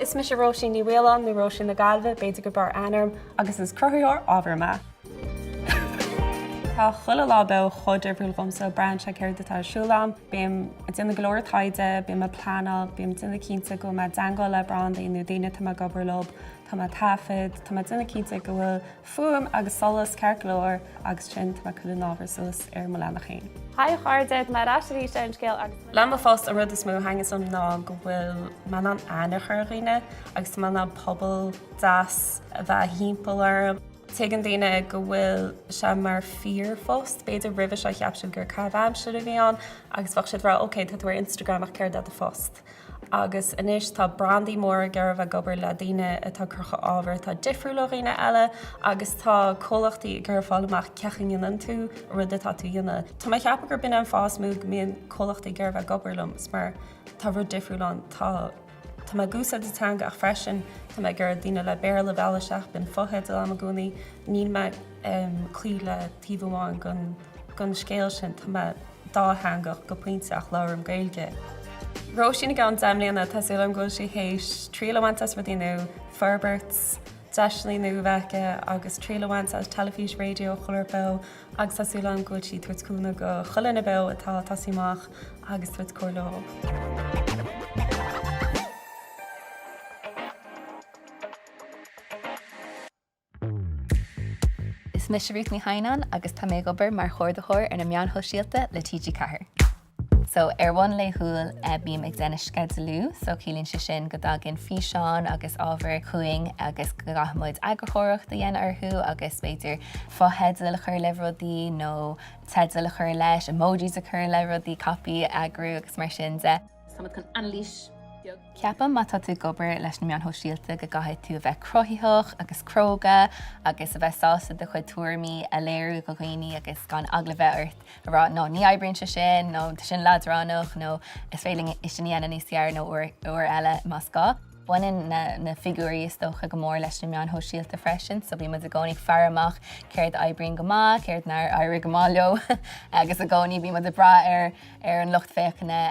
Is mise Róisín Ní Mhaoláin, nó Róisín na Gaillimhe, b'fhéidir gur b'fhearr aithne orm, agus is cruthaitheoir ábhair mé. Tá chuile lá beo chomh difriúil dhomsa, braitheann sé céard atá ar siúl agam. Bím ag déanamh go leor taighde, bím ag pleanáil, bím ag déanamh cinnte go bhfuil mé i dteangmháil le brandaí nó daoine atá mé ag obair leo, tá mé ag taifead, tá mé ag déanamh cinnte go bhfuil fuaim agus solas ceart go leor agus ansin tá mé ag cur an ábhar suas ar mo leathanach féin. Haigh a chairde, tá mé ar ais arís ar an scéal agus. Le mo phost an rud is mó a thaitníonns liom ná go bhfuil mé in ann aithne a chur ar dhaoine agus tá mé in ann pobal deas a bheith thimpeall orm. Tuigeann daoine go bhfuil sé mar fíorphost, b'fhéidir roimhe seo cheap siad gur caitheamh aimsire a bhí ann agus bheadh siad ag rá ok tá tú ar Instagram ach céard é do phost? Agus anois tá brandaí móra ag iarraidh a bheith ag obair le daoine atá ag cruthú ábhar atá difriúil ó dhaoine eile agus tá comhlachtaí ag iarraidh fáil amach cén chaoi a ndéanann tú an rud atá tú a dhéanamh. Tá mé ag ceapadh gurb in é an fáth is mó go mbíonn comhlachtaí ag iarraidh a bheith ag obair liom is mar tá rud difriúil ann. Tá Tá mé ag úsáid an teanga ach freisin tá mé ag iarraidh daoine le Béarla a mhealladh isteach, bíonn fotheidil agam i gcónaí. Níl mé ag cloí le taobh amháin den scéal sin, tá mé dátheangach go pointe ach labhraím Gaeilge. Róisín i gceann 10 mbliana, tá súil agam go bhfuil sí théis triail a bhaint as rudaí nua, forbairt, deiseanna nua a bheith aici agus triail a bhaint as teilifís, raidió, chuile shórt beo agus tá súil agam go bhfuil sí ag tabhairt cúnamh go chuile dhuine beo atá ag tosaí amach agus tabhairt comhairle dóibh. Is mise Ruth Ní Theimhneáin agus tá mé ag obair mar chomhordaitheoir ar na meáin shóisialta le TG4. So ar bhonn laethúil bím ag déanamh sceidealú, so ciallaíonn sé sin go dtagann físeáin agus ábhar chugainn agus go gcaithfidh muid eagarthóireacht a dhéanamh orthu agus b'fhéidir fotheidil a chur le rudaí nó teidil a chur leis, emojis a chur le rudaí, copy a eagrú agus mar sin de. Táimid chun anailís beag. Ceapaim má tá tú ag obair leis na meáin shóisialta go gcaithfidh tú a bheith cruthaitheach agus cróga agus a bheith sásta do chuid tuairimí a léiriú do dhaoine agus gan eagla a bheith ort a rá no ní oibríonn sé sin nó tá sin leadránach nó is féidir linn é sin a dhéanamh níos fearr nó uair eile más gá. Baineann na figiúirí is dócha go mór leis na meáin shóisialta freisin so bíonn muid i gcónaí ag faire amach céard a oibríonn go maith, céard nár éirigh go maith leo agus i gcónaí bíonn muid ag brath ar ar an lucht féachana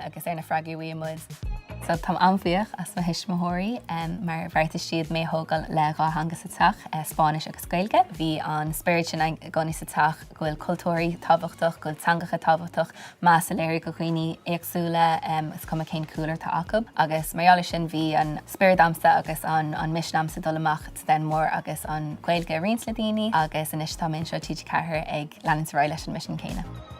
agus ar na freagraí a bhfaigheann muid. So táim an-bhuíoch as mo thuismitheoirí mar bheartaigh siad mé a thógáil le dhá theanga sa teach, Spáinnis agus Gaeilge. Bhí an spiorad sin i gcónaí sa teach go bhfuil cultúirí tábhachtach, go bhfuil teangacha tábhachtach, meas a léiriú do dhaoine éagsúla, is cuma cén cúlra atá acu. Agus mar gheall air sin bhí an spiorad a'msa agus an misean a'msa dul amach sa domhan mór agus an Ghaeilge a roinnt le daoine agus anois tá mé anseo i TG4 ag leanúint ar aghaidh leis an misean céanna.